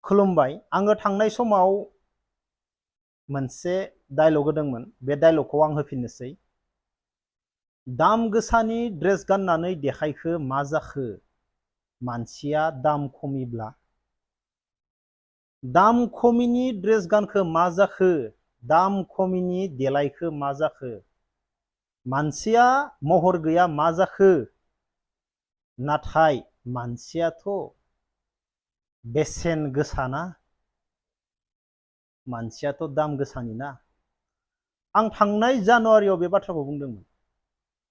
खुलुमबाय। आङो थांनाय समाव मोनसे डायलग होदोंमोन, बे डायलगखौ आं होफिननोसै। दाम गोसानि ड्रेस गाननानै देखायखो मा जाखो, मानसिया दाम खमिब्ला। दाम खमिनि ड्रेस गानखो मा जाखो, दाम खमिनि देलायखो मा जाखो, मानसिया महर गैया मा जाखो, नाथाय मानसियाथ' बेसेन गोसाना, मानसियाथ' दाम गोसानि ना। आं थांनाय जानुवारियाव बे बाथ्राखौ बुंदोंमोन।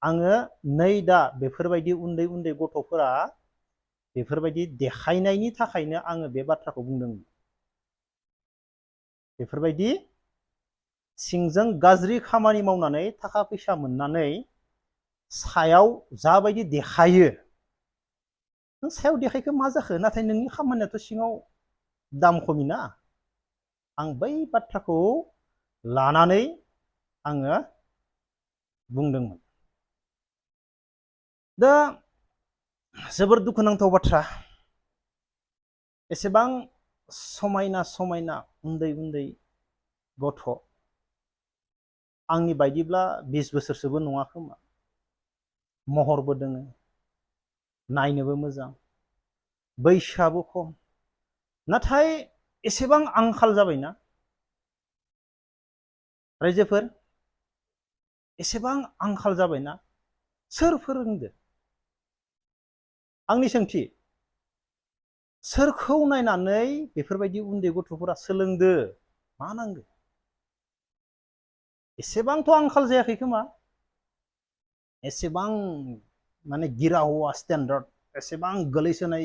आङो नै दा बेफोरबायदि उन्दै उन्दै गथ'फोरा बेफोरबायदि देखायनायनि थाखायनो आङो बे बाथ्राखौ बुंदोंमोन। बेफोरबायदि सिंजों गाज्रि खामानि मावनानै थाखा फैसा मोननानै सायाव जाबायदि देखायो, नों सायाव देखायखो मा जाखो, नाथाय नोंनि खामानियाथ' सिङाव दाम खमि ना। आं बै बाथ्राखौ लानानै आङो बुंदोंमोन। दा जोबोर दुखुनांथाव बाथ्रा, एसेबां समायना समायना उन्दै उन्दै गथ', आंनि बायदिब्ला 20 बोसोरसोबो नङा खोमा, महरबो दोङो, नायनोबो मोजां, बैसोआबो खम, नाथाय एसेबां आंखाल जाबायना रायजोफोर, एसेबां आंखाल जाबायना। सोर फोरोंदो? आंनि सोंथि, सोरखौ नायनानै बेफोरबायदि उन्दै गथ'फोरा सोलोंदो? मा नांगौ? एसेबांथ' आंखाल जायाखै खोमा, एसेबां माने गिराहुवा स्टेन्डार्ड, एसेबां गोलैसोनाय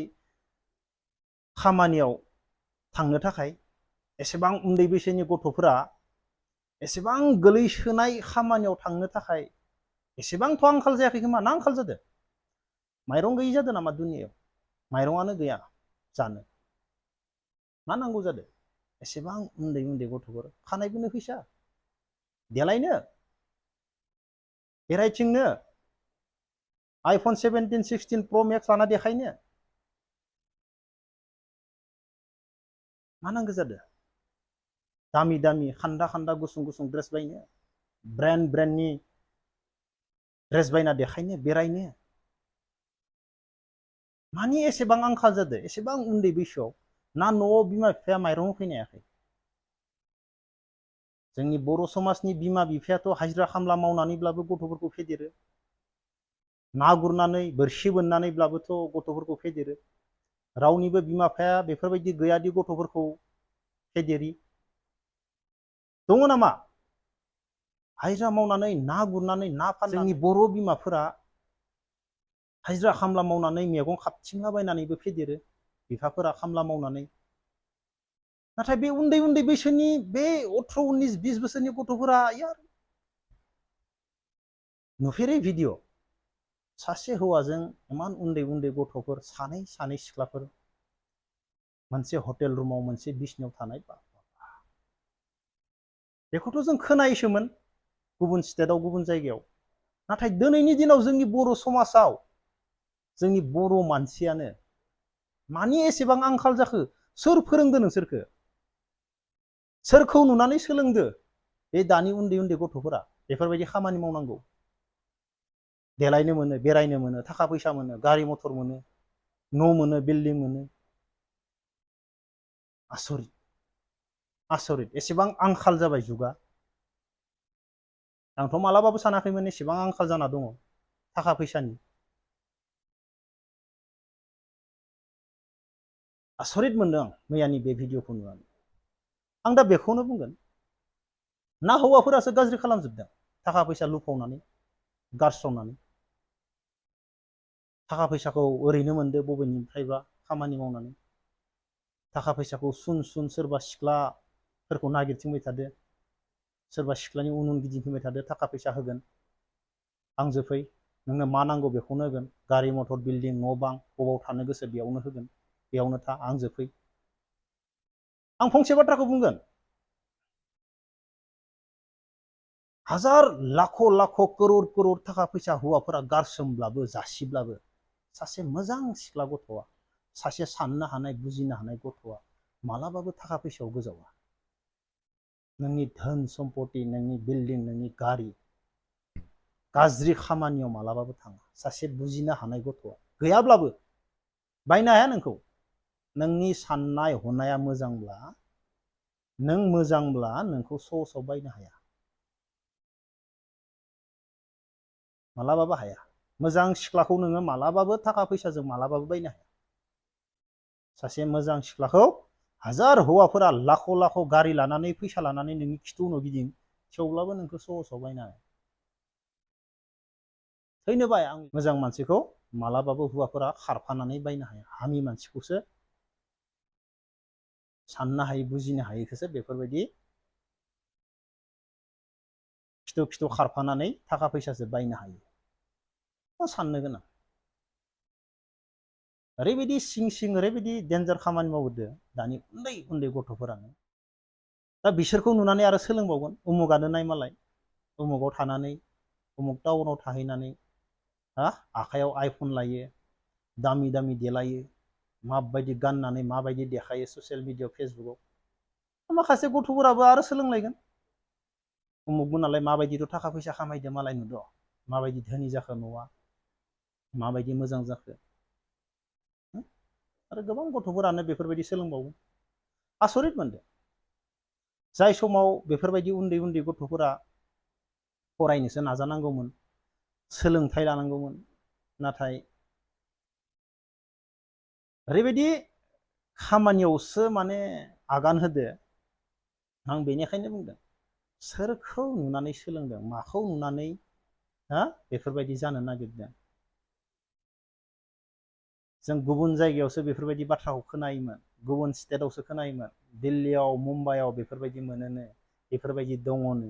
खामानियाव थांनो थाखाय, एसेबां उन्दै बैसोनि गथ'फोरा एसेबां गोलैसोनाय खामानियाव थांनो थाखाय एसेबांथ' आंखाल जायाखै खोमा, ना आंखाल जादों? माइरं गैयि जादों नामा दुनियायाव? माइरंआनो गैया जानो, मा नांगौ जादों? एसेबां उन्दै उन्दै गथ'फोर, खानायबोनो फैसा, देलायनो, बेरायथिंनो, आइफन 17, 16 प्र' मेक्स लाना देखायनो, मा नांगौ जादों? दामि दामि खान्दा खान्दा गुसुं गुसुं ड्रेस बायनो, ब्रेन्ड ब्रेन्डनि ड्रेस बायना देखायनो, बेरायनो, मानि एसेबां आंखाल जादों? एसेबां उन्दै बैसोआव ना न'आव बिमा बिफाया माइरं होफैनो हायाखै? जोंनि बर' समाजनि बिमा बिफायाथ' हाजिरा खामला मावनानैब्लाबो गथ'फोरखौ फेदेरो, ना गुरनानै बोरसि बोननानैब्लाबोथ' गथ'फोरखौ फेदेरो। रावनिबो बिमा बिफाया बेफोरबायदि गैयादि गथ'फोरखौ फेदेरि। दङ नामा? हाजिरा मावनानै ना गुरनानै ना फाननानै जोंनि बर' बिमाफोरा हाजिरा खामला मावनानै मैगं खाबथिंलाबायनानैबो फेदेरो, बिफाफोरा खामला मावनानै। नाथाय बे उन्दै उन्दै बैसोनि बे 18, 19, 20 बोसोरनि गथ'फोरा यार नुफेरै भिडिअ', सासे हौवाजों इमान उन्दै उन्दै गथ'फोर, सानै सानै सिख्लाफोर मोनसे हटेल रुमाव मोनसे बिसनायाव थानाय, बेखौथ' जों खोनायोसोमोन गुबुन स्टेटआव, गुबुन जायगायाव। नाथाय दिनैनि दिनाव जोंनि बर' समाजाव, जोंनि बर' मानसियानो मानि एसेबां आंखाल जाखो? सोर फोरोंदो नोंसोरखो? सोरखौ नुनानै सोलोंदो बे दानि उन्दै उन्दै गथ'फोरा बेफोरबायदि खामानि मावनांगौ? देलायनो मोनो, बेरायनो मोनो, थाखा फैसा मोनो, गारि मथर मोनो, न' मोनो, बिल्डिं मोनो। आसरित आसरित, एसेबां आंखाल जाबाय जुगा। आंथ' मालाबाबो सानाखैमोन एसेबां आंखाल जाना दङ थाखा फैसानि। आसरित मोनदों आं मैयानि बे भिडिअ'खौ नुनानै। आं दा बेखौनो बुंगोन, ना हौवाफोरासो गाज्रि खालामजोबदों थाखा फैसा लुफावनानै, गारस्रावनानै? थाखा फैसाखौ ओरैनो मोनदो बबेनिफ्रायबा खामानि मावनानै, थाखा फैसाखौ सुन सुन सोरबा सिख्लाफोरखौ नागिरथिंबाय थादो, सोरबा सिख्लानि उन उन गिदिंथिंबाय थादो, थाखा फैसा होगोन, आंजों फै, नोंनो मा नांगौ बेखौनो होगोन, गारि मथर, बिल्डिं, न' बां, बबाव थानो गोसो बेयावनो होगोन, बेयावनो था, आंजों फै। आं फंसे बाथ्राखौ बुंगोन, हाजार लाख' लाख' करोड़ करोड़ थाखा फैसा हौवाफोरा गारसोमब्लाबो, जासिब्लाबो, सासे मोजां सिख्ला गथ'आ, सासे साननो हानाय, बुजिनो हानाय गथ'आ मालाबाबो थाखा फैसायाव गोजावा। नोंनि धोन सम्पति, नोंनि बिल्डिं, नोंनि गारि गाज्रि खामानियाव मालाबाबो थाङा। सासे बुजिनो हानाय गथ'आ गैयाब्लाबो बायनो हाया नोंखौ। नोंनि साननाय हनाया मोजांब्ला, नों मोजांब्ला नोंखौ सहसाव बायनो हाया, मालाबाबो हाया। मोजां सिख्लाखौ नोङो मालाबाबो थाखा फैसाजों मालाबाबो बायनो हाया। सासे मोजां सिख्लाखौ हाजार हौवाफोरा लाख' लाख' गारि लानानै फैसा लानानै नोंनि खिथु उनाव गिदिं, थेवब्लाबो नोंखौ सहसाव बायनो हाया। थैनो बाया। आं मोजां मानसिखौ मालाबाबो हौवाफोरा खारफानानै बायनो हाया। हामि मानसिखौसो, साननो हायै बुजिनो हायैखौसो बेफोरबायदि खिथु खिथु खारफानानै थाखा फैसासो बायनो हायो। साननो गोनां। ओरैबायदि सिं सिं ओरैबायदि डेन्जार खामानि मावदो दानि उन्दै उन्दै गथ'फोरानो। दा बिसोरखौ नुनानै आरो सोलोंबावगोन। उमुगानो नाय मालाय, उमुगाव थानानै, उमुग टाउनाव थाहैनानै आखाइयाव आइफन लायो, दामि दामि देलायो, माबायदि गाननानै माबायदि देखायो ससियेल मिडियायाव, फेसबुकआव। माखासे गथ'फोराबो आरो सोलोंलायगोन। उमुगमोनालाय माबायदिथ' थाखा फैसा खामायदो मालाय नुदों, माबायदि धोनि जाखो न'आ, माबायदि मोजां जाखो। आरो गोबां गथ'फोरानो बेफोरबायदि सोलोंबावो। आसरित मोनदों। जाय समाव बेफोरबायदि उन्दै उन्दै गथ'फोरा फरायनोसो नाजानांगौमोन, सोलोंथाइ लानांगौमोन, नाथाय ओरैबायदि खामानियावसो माने आगान होदो। आं बेनिखायनो बुंदों, सोरखौ नुनानै सोलोंदों, माखौ नुनानै बेफोरबायदि जानो नागिरदों। जों गुबुन जायगायावसो बेफोरबायदि बाथ्राखौ खोनायोमोन, गुबुन स्टेटआवसो खोनायोमोन, दिल्लीयाव, मुम्बाइआव बेफोरबायदि मोनोनो, बेफोरबायदि दङनो।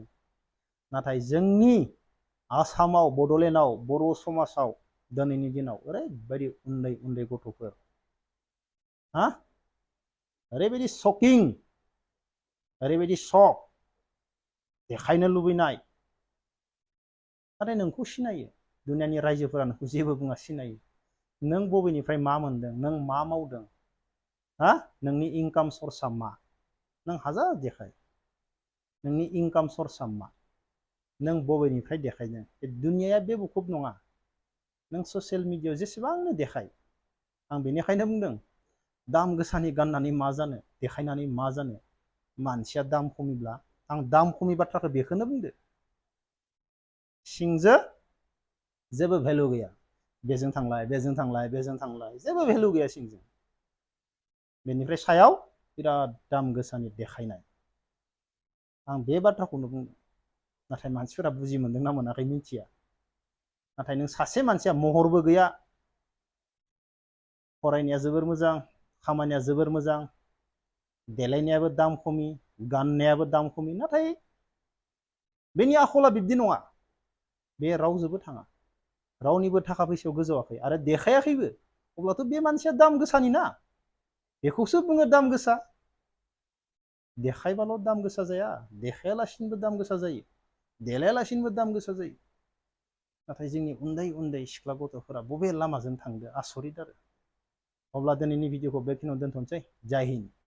नाथाय जोंनि आसामाव, बड'लेण्डआव, बर' समाजाव दिनैनि दिनाव ओरैबायदि उन्दै उन्दै गथ'फोर, ओरैबायदि शकिं, ओरैबायदि शक देखायनो लुबैनाय। नाथाय नोंखौ सिनायो, दुनियानि रायजोफोरा नोंखौ जेबो बुङा, सिनायो। नों बबेनिफ्राय मा मोनदों, नों मा मावदों, नोंनि इनकाम सर्सआ मा, नों हाजार देखाय, नोंनि इनकाम सर्सआ मा, नों बबेनिफ्राय देखायदों। बे दुनियाया बेवखुफ नङा। नों ससियेल मिडियायाव जेसेबांनो देखाय। आं बेनिखायनो बुंदों, दाम गोसानि गाननानै मा जानो, देखायनानै मा जानो। मानसिया दाम खमिब्ला, आं दाम खमि बाथ्राखौ बेखौनो बुंदो, सिंजो जेबो भेलु गैया। बेजों थांलाय, बेजों थांलाय, बेजों थांलाय, जेबो भेलु गैया सिंजों। बेनिफ्राय सायाव बिराद दाम गोसानि देखायनाय। आं बे बाथ्राखौनो बुंदों। नाथाय मानसिफोरा बुजि मोनदोंना मोनाखै मिथिया। नाथाय नों सासे मानसिया महरबो गैया, फरायनाया जोबोर मोजां, खामानिया जोबोर मोजां, देलायनायाबो दाम खमि, गाननायाबो दाम खमि, नाथाय बेनि आखला बिब्दि नङा। बे रावजोंबो थाङा, रावनिबो थाखा फैसायाव गोजौवाखै आरो देखायाखैबो। अब्लाथ' बे मानसिया दाम गोसानि ना, बेखौसो बुङो दाम गोसा। देखायबाल' दाम गोसा जाया, देखायालासिनोबो दाम गोसा जायो, देलायालासिनोबो दाम गोसा जायो। नाथाय जोंनि उन्दै उन्दै सिख्ला गथ'फोरा बबे लामाजों थांदो, आसरित आरो। अब्ला दिनैनि भिडिअखौ बेखिनियाव दोनथ'नोसै। जय हिन्द।